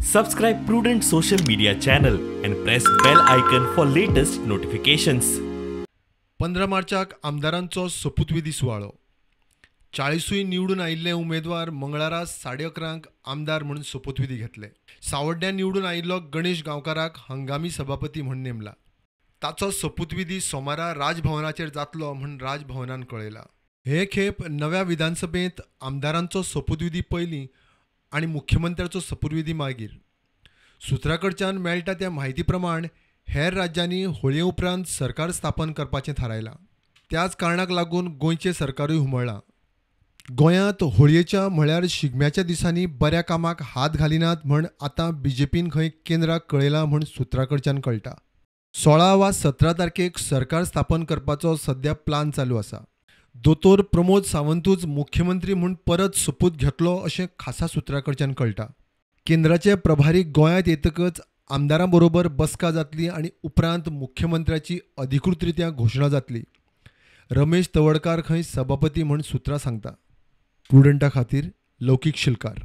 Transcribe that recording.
Subscribe Prudent social media channel and press bell icon for latest notifications. 15 मार्चाक आमदारांचो सोपूतविधी सुवाळो. 40 निवडून आयिल्ले उमेदवार मंगळारा 11:30 आमदार म्हूण सोपूतविधी घेतले. सावड्ड्यां निवडून आयिल्लो गणेश गांवकाराक हंगामी सभापती म्हूण नेमला. ताचो सोपूतविधी सोमारा राजभवनाचेर जातलो म्हूण राजभवनान कळयला. हे खेप नव्या विधानसभेंत आमदारांचो सोपूतविधी पयलीं आनी मुख्यमंत्र्याचो सोपूतविधी मागीर. सुत्रां कडच्यान मेळटा त्या म्हायती प्रमाण हेर राज्यांनी होळये उपरांत सरकार स्थापन करपाचें थारायलां. त्याच कारणाक लागून गोंयचें सरकारूय हुमळ्ळां. गोंयांत होळयेच्या म्हळ्यार शिगम्याच्या दिसांनी बऱ्या कामाक हात घालिनात म्हण आतां बीजेपीन खंय केंद्राक कळयलां म्हूण सुत्रां कडच्यान कळटा. 16 वा 17 तारखेक सरकार स्थापन करपाचो सद्या प्लान चालू आसा. दोतोर प्रमोद सावंतूच मुख्यमंत्री म्हूण परत सोपूत घेतलो अशें खासा सुत्रां कडच्यान कळटा. केंद्राचे प्रभारी गोंयांत येतकच आमदारां बरोबर बसका जातली आनी उपरांत मुख्यमंत्र्याची अधिकृतरित्या घोशणा जातली. रमेश तवडकार खंय सभापती म्हूण सुत्रां सांगता. प्रुडंटा खातीर लौकीक शिलकार.